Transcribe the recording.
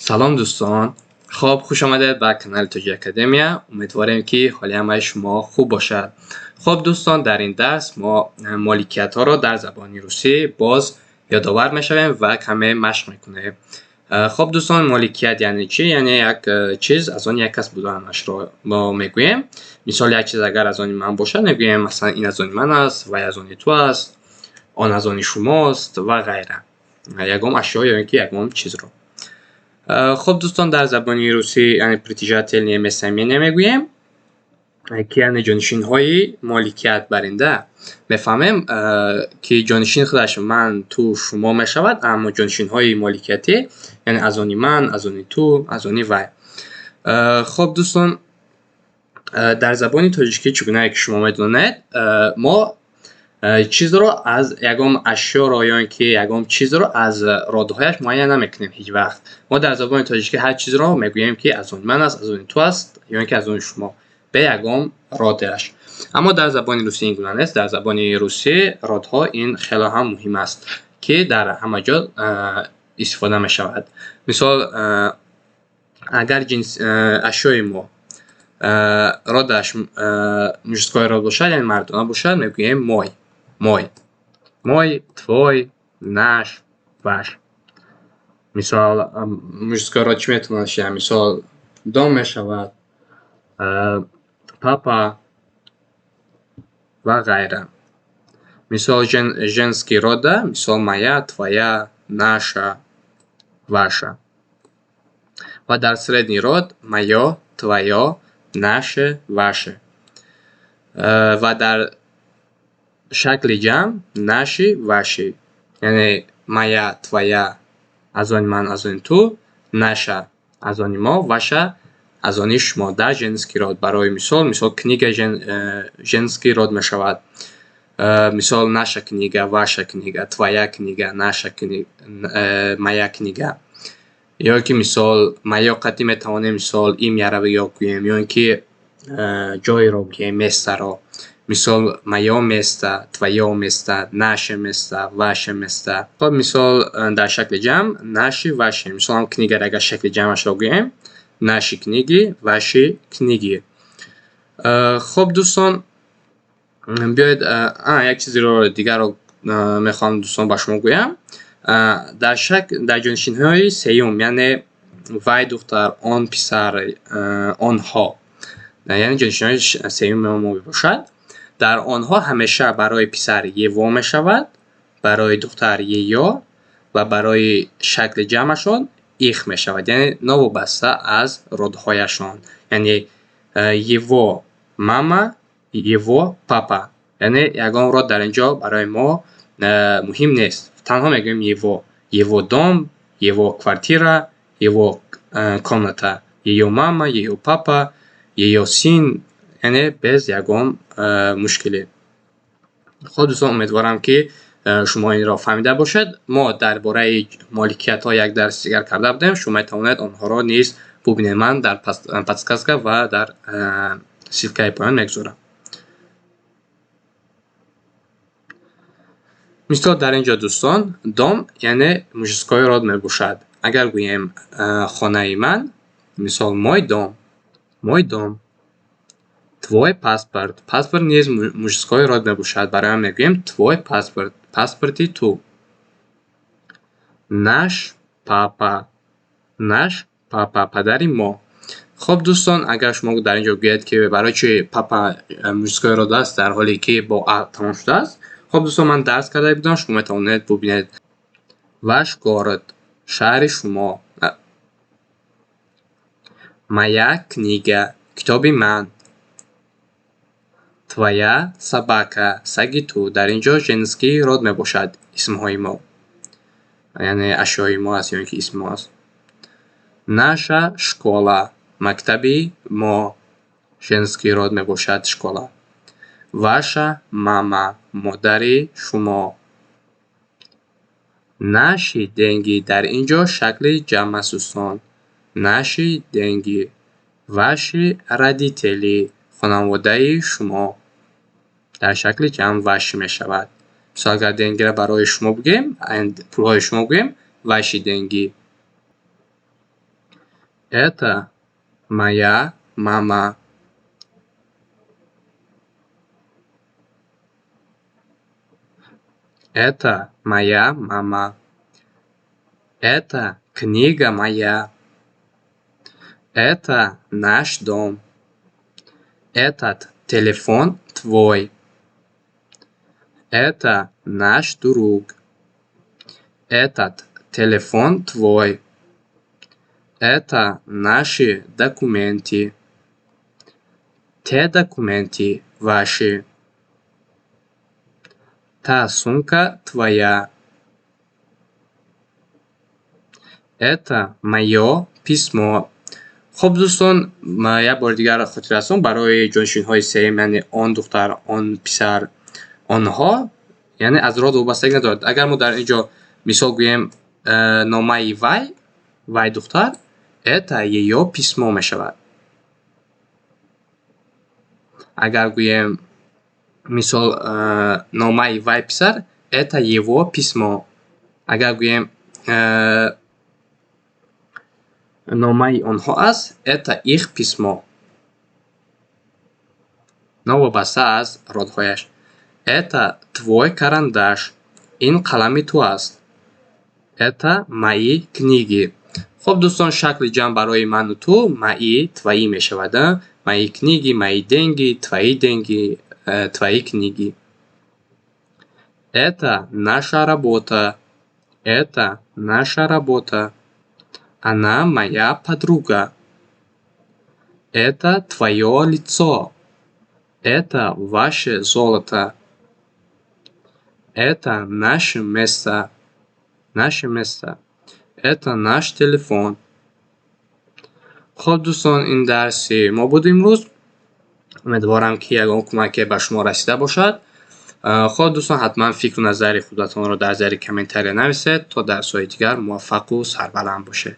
Салом, дӯстон! Хоб, хуш омадед ба канали Тоҷи Академия. Умедворем, ки ҳоли ҳамаи шумо хуб бошад. Хоб, дӯстон, дар ин дарс мо моликиятҳоро дар забони русӣ боз ёдовар мешавем ва каме машқ мекунем. Хоб, дӯстон, моликият яъне чӣ? Яъне як чиз аз они як кас буданашро мо мегӯем. Мисол, як чиз агар аз они ман бошад, мегӯем, масалан, ин аз они ман аст, вай аз они ту аст, он аз они шумост ва ғайра. Ягон ашё ё ин ки ягон чизро. Хоб, дӯстон, дар забони русӣ, яъне, притяжательные местоимения мегӯем, ки яъне ҷонишинҳои моликият баринда. Мефаҳмем, ки ҷонишин худаш ман, ту, шумо мешавад, аммо ҷонишинҳои моликиятӣ, яъне аз они ман, аз они ту, аз они вай. Хоб, дӯстон, дар забони тоҷикӣ, чӣ гунае ки шумо медонед, мо чизро аз ягон ашёро ё ин ки ягон чизро аз род ҳояш муайян намекунем ҳеҷ вақт. Мо дар забони тоҷикӣ ҳар чизро мегӯем, ки аз они ман аст, аз они ту аст ё ин ки аз они шумо, бе ягон род аш. Аммо дар забони русӣ ин гуна нест. Дар забони русӣ род ҳо ин хеле ҳам муҳим аст, ки дар ҳама ҷо истифода мешавад. Мисол, агар ҷинс ашёи мо род аш мужской род бошад, яъне мардона бошад, мегӯем мой, мой, мой, твой, наш, ваш. Мисол, мужской род чӣ метавонад шавад? Мисол, дом мешавад, папа ва ғайра. Мисол, женский род а, мисол, моя, твоя, наша, ваша. Ва дар средний род моё, твоё, наше, ваше. Ва дар шакли ҷамъ наши, ваши. Яъне моя, твоя аз они ман, аз они ту, наша аз они мо, ваша аз они шумо дар женский род. Барои мисол, книга женский род мешавад. Мисол, наша книга, ваша книга, твоя книга, наша, моя книга. Ё ки, мисол, моё қатъӣ метавонем, мисол, имя ро ё гӯем, ё ин ки ҷойро гӯем, место ро. Мисол, моё место, твоё место, наше место, ваше место. Хоб, мисол, дар шакли ҷамъ наши, ваши. Мисол, ҳам книга ро агар шакли ҷамъашро гӯем: наши книги, ваши книги. Хоб, дӯстон, биёед, як чизеро дигарро мехоҳам, дӯстон, ба шумо гӯям. Дар шакл дар ҷонишинҳои сеюм, яъне вай духтар, он писар, онҳо, яъне ҷонишинҳои сеюми мо мебошад, дар онҳо ҳамеша барои писар его мешавад, барои духтар её ва барои шакли ҷамъашон их мешавад, яъне новобаста аз род ҳояшон. Яъне его мама, его папа, яъне ягон род дар ин ҷо барои мо муҳим нест. Танҳо мегӯем его: его дом, его квартира, его комната, её мама, её папа, её сын, яъне без ягон мушкилӣ. Хоб, дӯстон, умедворам, ки шумо инро фаҳмида бошед. Мо дар бораи моликиятҳо як дарси дигар карда будем, шумо метавонед онҳоро низ бубинед. Ман дар подсказка ва дар ссылка и поён мегузорам. Мисол, дар ин ҷо, дӯстон, дом, яъне мужской род мебошад. Агар гӯем хонаи ман, мисол, мой дом, мой дом. Твой паспорт. Паспорт низ мужской род мебошад. Барои он мегӯем твой паспорт, паспорти ту. Наш папа, наш папа, падари мо. Хоб, дӯстон, агар шумо дар ин ҷо гӯед, ки барои чи папа мужской род аст, дар ҳоле ки бо а тамом шудааст, хоб, дӯстон, ман дарс карда будам, шумо метавонед бубинед. Ваш город, шаҳри шумо. Моя книга, китоби ман. Твоя собака, саги ту. Дар ин ҷо женский род мебошад исмҳои мо, яъне ашёи мо аст ё ин ки исми мо аст. Наша школа, мактаби мо, женский род мебошад школа. Ваша мама, модари шумо. Наши деньги, дар ин ҷо шакли ҷамъ аст, дӯстон. Наши деньги. Ваши родители, хонаводаи шумо. Дар шакли ҷамъ ваши мешавад. Мисол, агар деньги ро барои шумо бигӯем, пулҳои шумо гӯем, ваши деньги. Это моя мама. Это моя мама. Это книга моя. Это наш дом. Этот телефон твой. Это наш друг. Этот телефон твой. Это наши документы. Те документы ваши. Та сумка твоя. Это моё письмо. Хуб, дӯстон, як бори дигар хотиррасон: барои ҷонишинҳои сеюм, яъне он духтар, он писар, онҳо, яъне аз род вобастагӣ надорад. Агар мо дар ин ҷо мисол гӯем номаи вай, вай духтар, это её письмо мешавад. Агар гӯем, мисол, номаи вай писар, это его письмо. Агар гӯем, номаи онҳо аст, это их письмо. Новобаста аз родҳояш. Это твой карандаш. Ин қалами ту аст. Это мои книги. Хуб, дӯстон, шакли ҷамъ барои ману ту мои, твои мешавад. Мои книги, мои деньги, твои деньги, твои книги. Это наша работа. Это наша работа. Она моя подруга. Это твоё лицо. Это ваше золото. Это наше место. Наше место. Это наш телефон. Хуб, дӯстон, ин дарси мо буд имрӯз. Умедворам, ки ягон кӯмаке ба шумо расида бошад. Хуб, дӯстон, ҳатман фикру назари худатонро дар зери комментария нависед. То дарсҳои дигар муваффақу сарбаланд бошед.